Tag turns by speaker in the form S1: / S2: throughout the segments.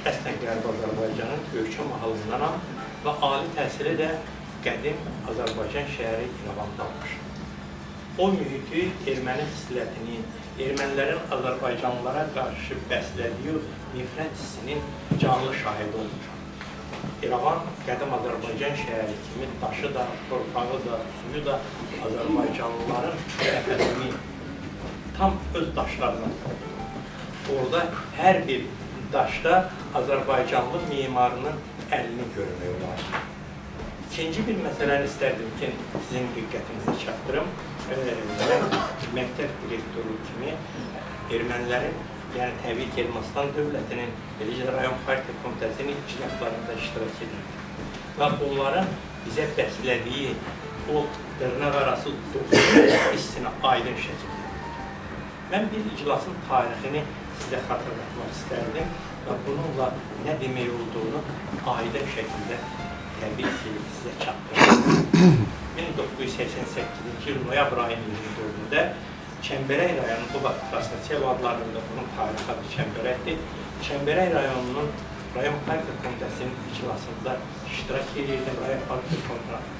S1: Əslən Qərbi Azərbaycanın Göyçə mahalındanam və ali təhsili də qədim Azərbaycan şəhəri İrəvanda almışam. O mühiti, erməni xislətini, ermənilərin azərbaycanlılara qarşı bəslədiyi nifrət hissinin canlı şahidi olmuşam. İrəvan qədim Azərbaycan şəhəri kimi daşı da, torpağı da, suyu da azərbaycanlıların nəfəsini tam öz daşlarına toxunur. Orada hər bir daşda azərbaycanlı memarının əlini görmək olar. İkinci bir məsələni istərdim ki, sizin diqqətinizə çatdırım. Mən məktəb direktoru kimi ermənilərin, yəni təbii ki, Ermənistan dövlətinin, eləcə də rayon partiya komitəsinin iclaslarında iştirak edirdim. Və onların bizə bəslədiyi o dırnaq arası dostluq hissini aydın şəkildə. Mən bir iclasın tarixini sizə xatırlatmaq istərdim və bununla nə demək olduğunu aydın şəkildə təbii ki, sizə çatdırdım. 1988-ci il noyabr ayının 24-də Çəmbərək rayonunun, o vaxt Krasnosel adlarında bunun tarixi adı Çəmbərəkdir. Çəmbərək rayonunun rayon partiya komitəsinin iclasında iştirak edirdim. Rayon partiya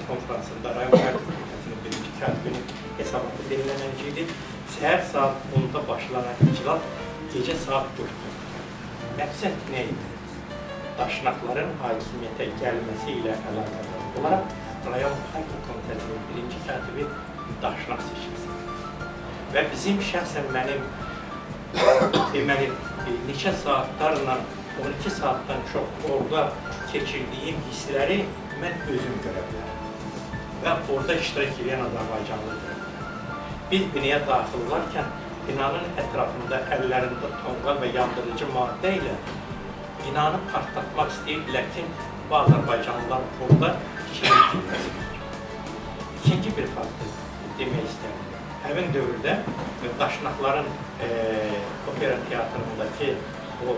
S1: konfransında rayon partiya komitəsinin birinci katibinin hesabatı dinlənən idi. Səhər saat 10-da başlanan iclas gecə saat 4-də. Məqsəd nə idi? Daşnaqların hakimiyyətə gəlməsi ilə əlaqədar olaraq rayon partiya komitəsinin birinci katibi Daşnaq seçilsin. Və bizim şəxsən mənim deməli neçə saatlarla 12 saatdan çox orada keçirdiyim hissləri mən özüm görə bilərəm. Və orada iştirak edən azərbaycanlı görə bilərəm. Biz binaya daxil olarkən binanın ətrafında əllərində tonqal və yandırıcı maddə ilə binanı partlatmaq istəyirdilər ki, bu azərbaycanlılar orada içeri girməsinlər. İkinci bir faktı demək istərdim. Həmin dövrdə Daşnaqların opera teatrındakı o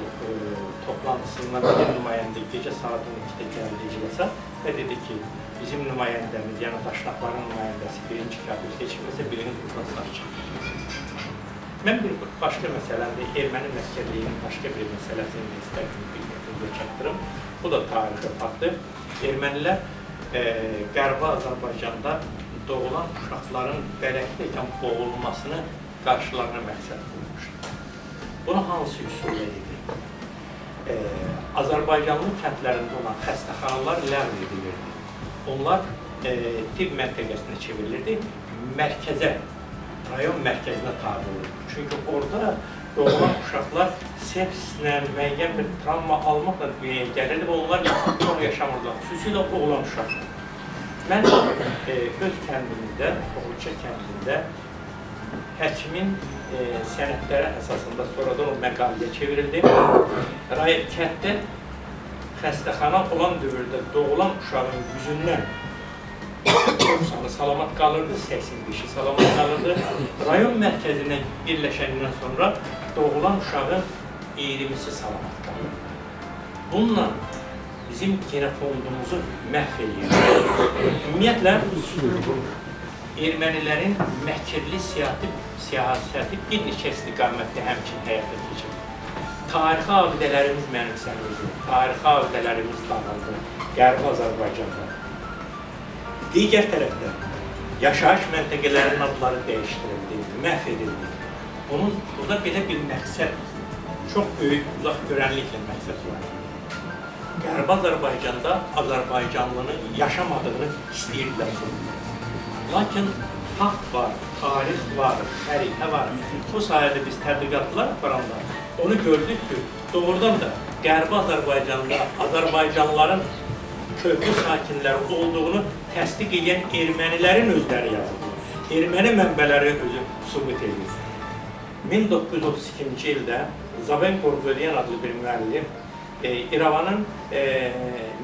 S1: toplantısından bir nümayəndə gecə saat 12-də gəldi iclasa və dedi ki, bizim nümayəndəmiz, yəni Daşnaqların nümayəndəsi birinci katib seçilməsə biriniz buradan sağ çıxacaqsınız. Mən bir başqa məsələni, erməni məsələyinin başqa bir məsələsini də istərdim diqqətinizə çatdırım. Bu da tarixi faktdır. Ermənilər Qərbi Azərbaycanda doğulan uşaqların bələkdəykən boğulmasını qarşılarına məqsəd qoymuşdur. Bunu hansı üsulla edir? Azərbaycanlı kəndlərində olan xəstəxanalar ləğv edilirdi. Onlar tibb məntəqəsinə çevrilirdi, mərkəzə, rayon mərkəzinə tabi olurdu. Çünki orada doğulan uşaqlar sepsislə, müəyyən bir travma almaqla dünyaya gəlirdi və onlar çox yaşamırdılar, xüsusilə oğlan uşaqlar. Mən öz kəndimizdə, Oğulça kəndində həkimin sənədləri əsasında sonradan o məqaləyə çevrildi. Kənddə xəstəxana olan dövrdə doğulan uşağın yüzündən 90-ı salamat qalırdı, 85-i salamat qalırdı. Rayon mərkəzinə birləşəndən sonra doğulan uşağın 20-si salamat qalırdı. Bununla bizim genofondumuzu məhv eləyir. Ümumiyyətlə, ermənilərin məkirli siyasəti bir neçə istiqamətdə həmçinin həyata keçirir. Tarixi abidələrimiz mənimsənildi, tarixi abidələrimiz dağıldı Qərbi Azərbaycanda. Digər tərəfdə yaşayış məntəqələrinin adları dəyişdirildi, məhv edildi. Burada belə bir məqsəd, çox böyük uzaq görənliklə məqsəd var. Qərbi Azərbaycanda Azərbaycanlının yaşamadığını istəyirdilər. Lakin fakt var, tarix var, xəritə var. Bu sayədə biz tədqiqatlar aparanda onu gördük ki, doğrudan da Qərbi Azərbaycanda Azərbaycanlıların köklü sakinləri olduğunu təsdiq edən ermənilərin özləri yazılır. Erməni mənbələri özü sübut edir. 1932-ci ildə Zaven Qorqodyan adlı bir müəllim İrəvanın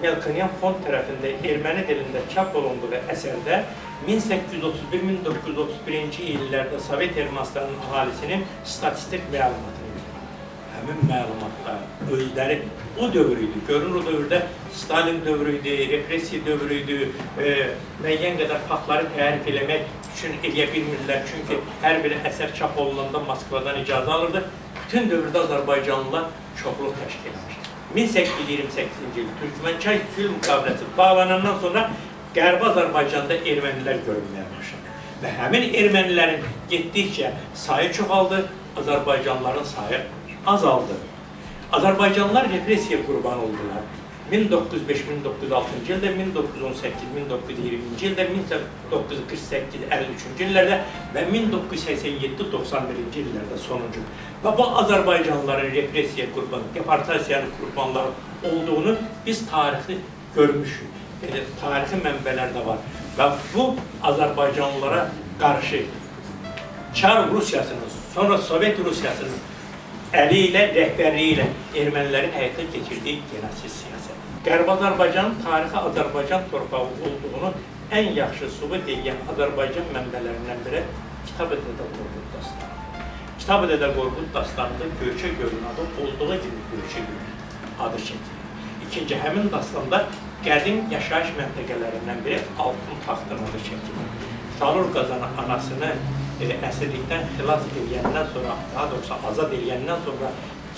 S1: Melkonyan fond tərəfində erməni dilində çap olunduğu əsərdə 1831-1931-ci illərdə Sovet Ermənistanının əhalisinin statistik məlumatını verir. Həmin məlumatlar özləri o dövr idi. Görünür o dövrdə Stalin dövrü idi, repressiya dövrü idi, müəyyən qədər faktları tərif eləmək üçün eləyə bilmirlər. Çünki hər bir əsər çap olunanda Moskvadan icazə alırdı. Bütün dövrdə Azərbaycanlılar Çoxluq təşkil etmiş. 1828-ci il Türkmənçay sülh müqaviləsi bağlanandan sonra Qərbi Azərbaycanda ermənilər görünməyə başladı. Və həmin ermənilərin getdikcə sayı çoxaldı, Azərbaycanlıların sayı azaldı. Azərbaycanlılar repressiya qurbanı oldular. 1905-1906-cı ildə, 1918-1920-ci ildə, 1948-53-cü illərdə və 1987-91-ci illərdə sonuncu. Və bu Azərbaycanlıların repressiya qurbanı, deportasiyanın qurbanları olduğunu biz tarixi görmüşük. Yəni, tarixi mənbələr də var. Və bu Azərbaycanlılara qarşı Çar Rusiyasının, sonra Sovet Rusiyasının əli ilə, rəhbərliyi ilə ermənilərin həyata keçirdiyi genosid siyasəti. Qərbi Azərbaycanın tarixi Azərbaycan torpağı olduğunu ən yaxşı sübut edən Azərbaycan mənbələrindən biri Kitab-ı Dədə Qorqud dastanı. Kitab-ı Dədə Qorqud dastanında Göyçə Gölün adı olduğu kimi Göyçə Gölü adı çəkilir. İkinci, həmin dastanda qədim yaşayış məntəqələrindən biri Altın Taxtın adı çəkilir. Salur Qazanı anasını əsirlikdən xilas edəndən sonra, daha doğrusu azad edəndən sonra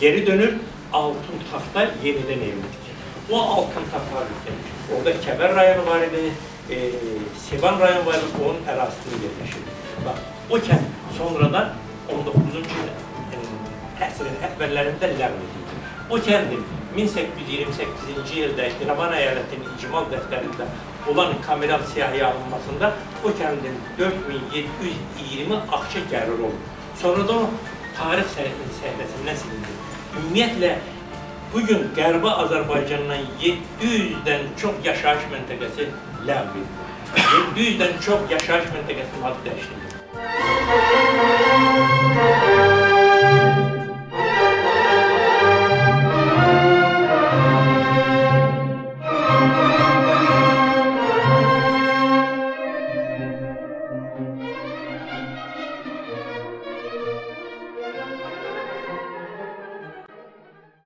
S1: geri dönür, Altın Taxta yenidən evini tikir. O Altın Taxta tikir. Orada Kəbər rayonu var idi, Sevan rayonu var idi, onun ərazisində yerləşirdi. Bax, o kənd sonradan 19-cu əsrin əvvəllərində ləğv edildi. O kəndin 1828-ci ildə İrəvan əyalətinin icmal dəftərində olan kameral siyahıya alınmasında o kəndin 4720 axça gəliri olub. Sonradan o tarix səhifəsindən silindi. Ümumiyyətlə, bugün Qərbi Azərbaycandan 700-dən çox yaşayış məntəqəsi ləğv edildi. 700-dən çox yaşayış məntəqəsinin adı dəyişdirildi.